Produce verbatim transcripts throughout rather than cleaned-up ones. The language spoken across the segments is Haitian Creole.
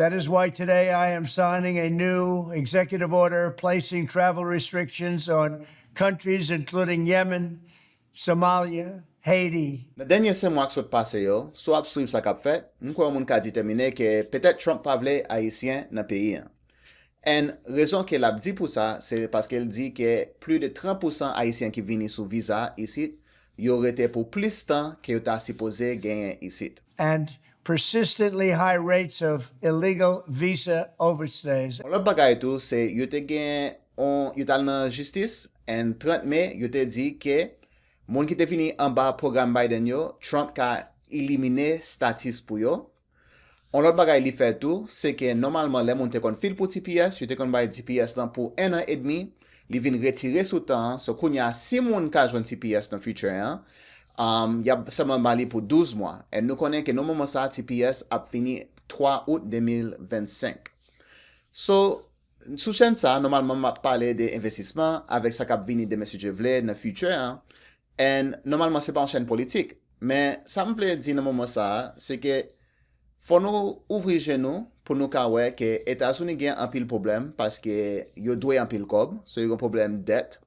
That is why today I am signing a new executive order placing travel restrictions on countries including Yemen, Somalia, Haiti. Nan dènye senk mwa k sot pase yo, si w ap swiv sa k ap fèt, m kwè yon moun ka detèmine ke petèt Trump pa vle Ayisyen nan peyi an. And rezon ke l ap di pou sa, se paske l di ke plis de trant pousan Ayisyen ki vini sou viza isit, yo rete pou plis tan ke yo ta sipoze genyen isit. And persistently high rates of illegal visa overstays. Yon lòt bagay tou, se yo te gen on, yo t al nan jistis, and trant me, yo te di ke moun ki te vini anba pwogram Biden yo, Trump ka elimine status pou yo. Yon lòt bagay li fè tou, se ke nòmalman lè moun te konn fil pou T P S, yo te konn bay T P S lan pou en an edmi, li vin retire sou tan an, so kounye a si moun ka jwenn T P S nan future an, um, y ap sèlman ba li pou douz mwa. And nou konnen ke nan moman sa a, T P S ap fini twa out de mil vennsenk. So, sou chèn sa a, nòmalman m ap pale de envestisman avèk sa k ap vini demen si Dye vle nan future an. And nòmalman se pa yon chèn politik. Men sa m vle di nan moman sa a, se ke fò nou ouvri je nou pou nou ka wè ke Etazini gen anpil pwoblèm paske yo dwe anpil kòb, so yo gen pwoblèm dèt.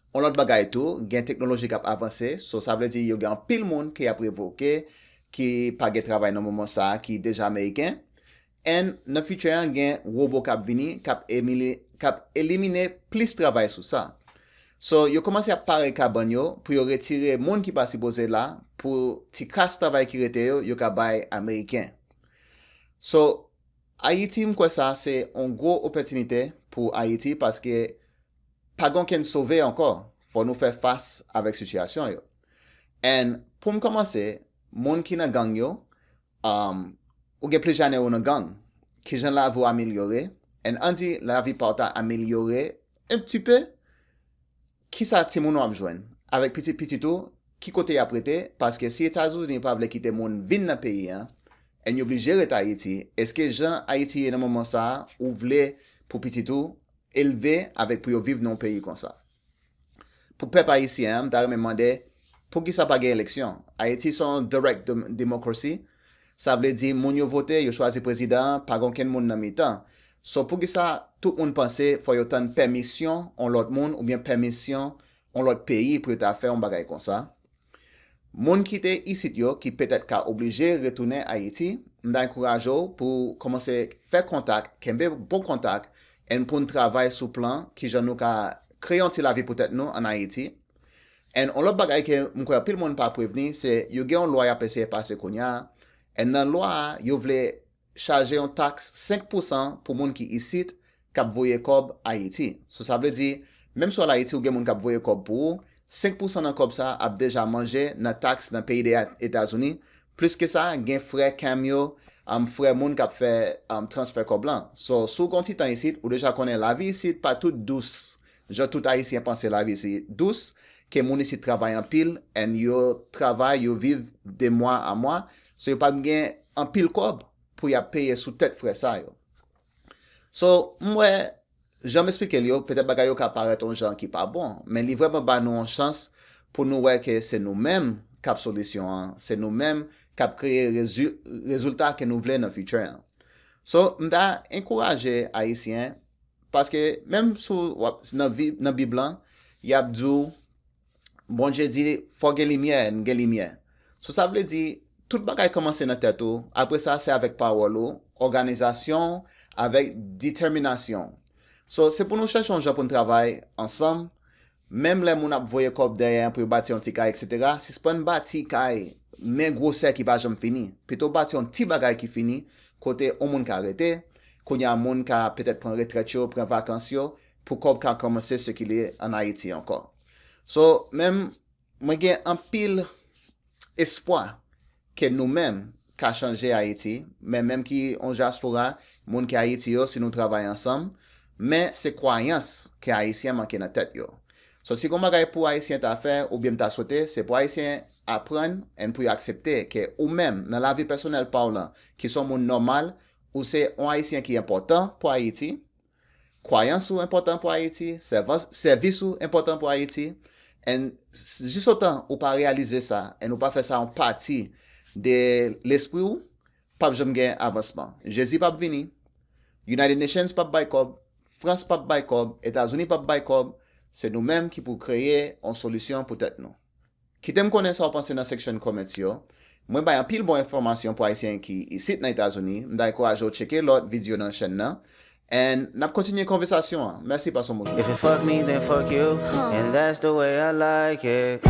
Yon lòt bagay tou, gen teknoloji k ap avanse, so sa vle di yo gen anpil moun ke y ap revoke, ki pa gen travay nan moman sa a, ki deja ameriken. And nan future an gen wobo k ap vini, k ap emili- k ap elimine plis travay sou sa. So, yo kòmanse ap pare kabann yo pou yo retire moun ki pa sipoze la, pou ti kras travay ki rete yo, yo ka bay ameriken. So, Ayiti, m kwè sa se yon gwo opòtinite pou Ayiti paske pa gen okenn sove ankò. Fò nou fè fas avèk sitiyasyon yo. And pou m kòmanse, moun ki nan gang yo, um, ou gen plizyè ane ou nan gang. Kijan lavi w amelyore? And ann di lavi pa w ta amelyore un petit peu. Kisa timoun ou ap jwenn? Avèk pitit pitit ou, ki kote y ap rete? Paske si Etazini pa vle kite moun vin nan peyi an, and yo blije ret Ayiti, èske jan Ayiti ye nan moman sa a, ou vle pou pitit ou elve avèk pou yo viv nan yon peyi konsa? Pou pèp ayisyen an, m ta renmen mande, poukisa pa gen eleksyon? Ayiti se yon direct dem- democracy. Sa vle di moun yo vote, yo chwazi prezidan an, pa gen okenn moun nan mitan. So poukisa tout moun panse fò yo tann pèmisyon yon lòt moun oubyen pèmisyon yon lòt peyi pou yo ta fè yon bagay konsa? Moun ki te isit yo ki petèt ka oblije retounen Ayiti, m ta ankouraje w pou kòmanse fè kontak, kenbe bon kontak, and pou n travay sou plan kijan nou ka kreye yon ti lavi pou tèt nou ann Ayiti. And yon lòt bagay ke m kwè anpil moun pa prevni, se yo gen yon lwa y ap eseye pase kounye a. And nan lwa a, yo vle chaje yon taks senk pousan pou moun ki isit k ap voye kòb Ayiti. So sa vle di, menm si w al Ayiti ou gen moun k ap voye kòb pou ou, senk pousan nan kòb sa ap deja manje nan taks nan peyi de Etazini. Plis ke sa, gen frè cam yo, um, frè moun k ap fè um, transfè kòb lan. So si w gen yon ti tan isit, ou deja konnen lavi isit pa tout dous. Jan tout Ayisyen panse lavi isit dous, ke moun isit travay anpil, and yo travay, yo viv de mwa a mwa, so yo pa gen anpil kòb pou y ap peye sou tèt frè sa yo. So, m wè, jan m eksplike l yo, petèt bagay yo ka parèt yon jan ki pa bon, men li vrèman ba nou yon chans pou nou wè ke se nou menm k ap solisyon an, se nou menm k ap kreye rezi- rezilta ke nou vle nan future an. So, m ta ankouraje Ayisyen, paske menm si w ap nan, vi- nan Bib lan, y ap di w, Bondye di, fò gen limyè, n gen limyè. So sa vle di, tout bagay kòmanse nan tèt ou, apre sa se avèk pawòl ou, òganizasyon, avèk detèminasyon. So se pou nou chèche yon jan pou n travay ansanm, menm lè moun ap voye kòb dèyè pou yo bati yon ti kay, etsetera, sispann bati kay, men gwosè ki pa janm fini. Pito bati yon ti bagay ki fini, kote yon moun ka rete, kounye a moun ka petèt pran retrèt yo, pran vakans yo, pou kòb ka kòmanse sikile ann Ayiti ankò. So, menm, mwen gen anpil espwa ke nou menm ka chanje Ayiti, men menm ki yon dyaspora, moun ki Ayiti yo, si nou travay ansanm, men se kwayans ke Ayisyen manke nan tèt yo. So, si gen yon bagay pou Ayisyen ta fè, oubyen m ta swete, se pou Ayisyen aprann and pou yo aksepte ke ou menm, nan lavi pèsonèl pa w lan, ki se yon moun nòmal, ou se yon Ayisyen ki enpòtan pou Ayiti, kwayans ou enpòtan pou Ayiti, sèvans- sèvis ou enpòtan pou Ayiti, and s- jisotan ou pa reyalize sa, and ou pa fè sa yon pati de lespri w, p ap janm gen avansman. Jezi p ap vini, United Nations p ap bay kòb, Frans p ap bay kòb, Etazini p ap bay kòb, se nou menm ki pou kreye yon solisyon pou tèt nou. Kite m konnen sa w panse nan section comments yo. Mwen bay anpil bon enfòmasyon pou Ayisyen ki isit nan Etazini. M ta ankouraje w tcheke lòt videyo nan chèn nan. And n ap kontinye konvèsasyon an. Mèsi, pase yon bon jounen. If it fuck me, then fuck you. And that's the way I like it.